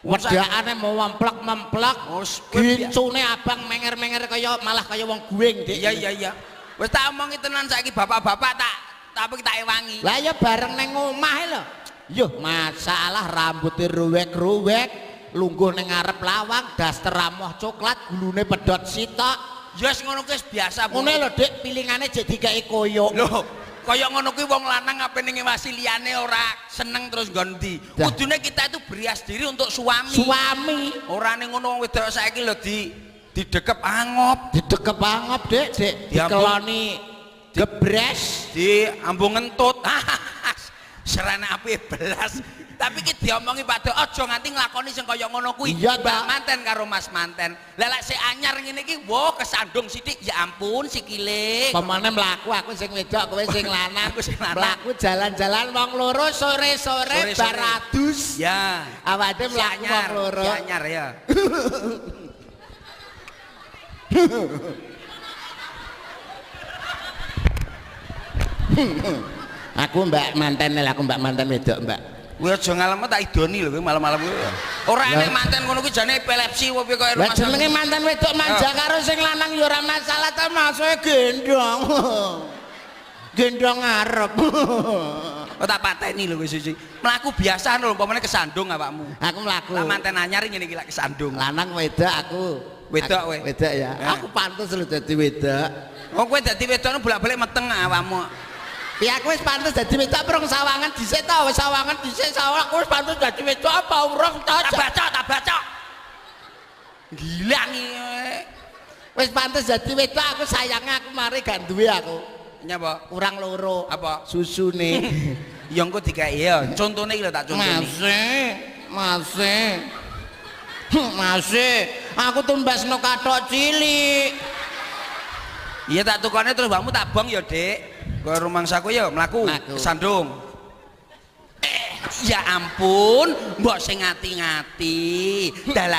Wedakane mau memplek-memplek. Gincune abang menger-menger kaya malah kaya wong guing, Dik. Iya. Wis tak omongi tenan saiki bapak-bapak tak tapi tak ewangi. Lah ya bareng ning omah lho. Yuh, masalah rambutnya ruwek-ruwek, lungguh ning ngarep lawang, daster amoh coklat, gulune pedhot sitok. Ya wis ngono kuwi wis biasa, Bu. Ngene lho, Dik, pilingane jek dikeki koyok. Lho, kaya ngono kuwi wong lanang ape ning ngewasi liyane ora seneng terus nggon ndi. Kudune kita itu berias diri untuk suami. Suami. Ora ning ngono wong wedok saiki lho di didekep angop, Didekep angop, Dik, Dik, dikeloni gebres, diambung ngentut. Serana api belas. Tapi ki diomongi Pak Dok aja nganti nglakoni sing kaya ngono kuwi. Iya, Mbak manten karo Mas manten. Lah lek sik anyar ngene iki, wah kesandung sithik ya ampun sikile. Pemane mlaku aku sing wedok, kowe sing lanang. Aku sing lanang. Mlaku jalan-jalan wong loro sore-sore Sore-sore. bar adus. Ya. Awake mlaku wong loro. Si anyar ya. Aku mbak manten lah, aku mbak manten wedok, Mbak. Kowe aja ngalem tak idoni lho kowe malam-malam kowe. Ora enek manten ngono kuwi jane epilepsi apa piye kaya Lah jenenge manten wedok manja karo sing lanang ya ora masalah ta, maksudnya gendong. Gendong ngarep. Oh tak pateni lho kowe siji. Mlaku biasa lho umpamane kesandung awakmu. Aku mlaku. Lah manten anyar ngene iki lak kesandung. Lanang wedok aku. Wedok kowe? Wedok ya. Aku pantes lho dadi wedok. Oh kowe dadi wedok bolak-balik meteng awakmu. Ya aku wis pantes dadi wedok prong sawangan dhisik ta, wis sawangan dhisik sawang aku wis pantes dadi wedok apa urung ta? Tak bacok, tak bacok. Gila iki. Wis pantes dadi wedok aku sayangnya aku mari gak duwe aku. Nyapa? Kurang loro. Apa? Susune. Ya engko dikeki ya. Contone iki lho tak contone. Masih, masih. Aku tumbasno kathok cilik. Iya tak tukone terus mbakmu tak bong ya, Dik. Ke rumangsaku ya mlaku kesandung. Ya ampun, mbok sing ngati-ngati. Dalan